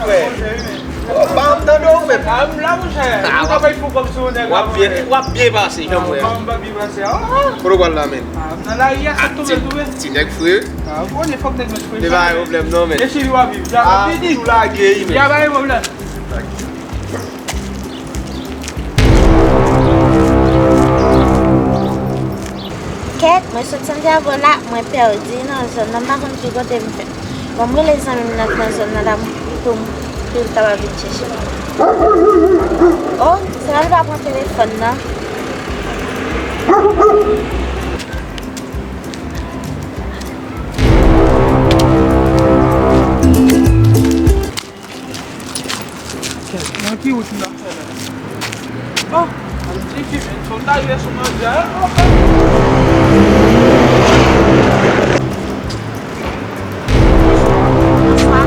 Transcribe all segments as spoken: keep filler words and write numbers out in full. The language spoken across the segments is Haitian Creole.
Frè. Oh, pa ap tande ou menm. Ah, m la, monchè. Ah, w ap, w ap byen, w ap byen pase, jan m wè. Kote w pral la, menn? Ah, m nan lari a, sa k tonbe tou, wi. Ti nèg fre. Ah, ou konnen, fòk nèg met fre. Li pa gen pwoblèm, non, menn. E si li w ap viv, dja ap vini. Tou lage, wi, menn. Dja pa gen pwoblèm. Kèt, mwen sot Santiago la, mwen pèdi nan zòn nan, m pa konn ki kote m fè. Bon, m rele zanmi m nan k nan zòn nan la, pou m, pou l kapab vin chèche m. Oh, se pa l pa pran telefòn nan. Nan ki wout m ap fè la? Oh, ann tcheke, men, sot lage sou manje a, oh. Bonswa.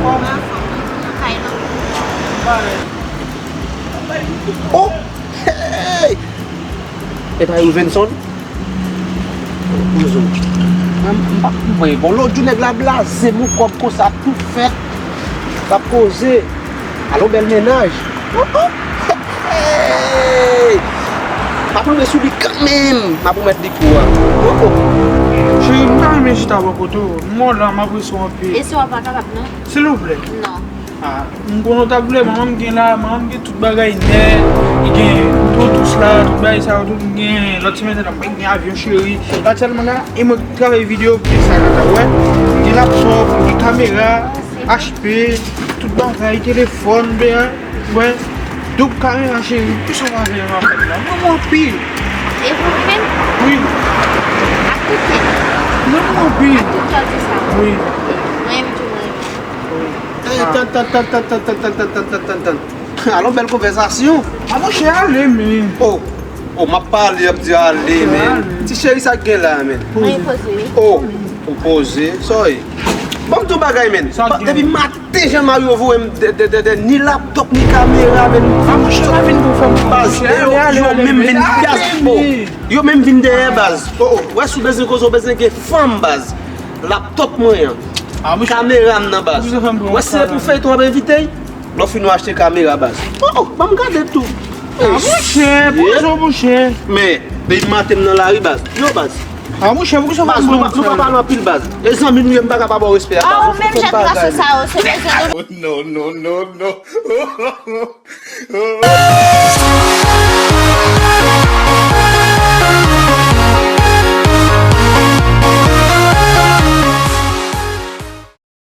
Kòman? Nan kay la. Oh! Hey! E pa Youvenson? Kozo. Mwen, m pa konprann. Bon, lòt jou nèg la blaze m yon kòb konsa, tou fèt. L ap koze. Alò, bèl mennaj. Oh, oh. Hey! M ap tonbe sou li kanmenm. M ap remèt li kou a. Oh, oh. Cheri, m ta renmen chita bò kote w. M wè w la, m apresye w anpil. E si w pa kapab, non? Silvouplè. Non. Ah, m konnen w ta vle, manman m gen la, manman m gen tout bagay nèt, li gen dlo dous la, tout bagay sa yo, tout, m gen lòt semèn la, mwen gen avyon cheri. Aktyèlman la, e mwen k travay videyo pou sa la, ta wè. M gen laptop, m gen kamera, H P, tout bagay, telefòn, ben, wè. Doub kamera cheri, kisa w pa vle m ap fè la? Mwen mwen anpil. E pou mwen menm? Wi. Ak tout kè. Mwen mwen anpil. Ak tout kè w di sa. Wi. Mwen menm tou mwen. Hey, tann, tann, tann. Alon bèl konvèsasyon. A monchè, ale, men. Oh, oh, m ap pale, y ap di ale, men. Ale. Ti cheri, sa k gen la, men? Mwen poze, wi. Oh, ou poze, sa w ye? Ban m di w bagay, men. Sa k gen? Depi maten, Jan Mario voye m de, de, de, de, ni laptop, ni kamera, men. A monchè, pa vin pou fè m baz, ale, ale, yo menm vin baz. Oh, yo menm vin dèyè baz. Oh, oh, wè si w bezwen koze, w bezwen gen fanm baz. Laptop mwen an. Kamera m nan baz. Wè si se pou feyton w ap envite l. Lè w fin w achte kamera baz. Oh, oh, ban m gade tou. A monchè, poze w monchè. Men, depi maten m nan lari baz. Yo baz. A monchè, poukisa w pa m pran? Nou pa pale anpil baz. E zanmi nou ye, m pa ka pa ba w respè a baz. A ou menm jan gason sa yo, se bezwen nou. Non, non, non, non.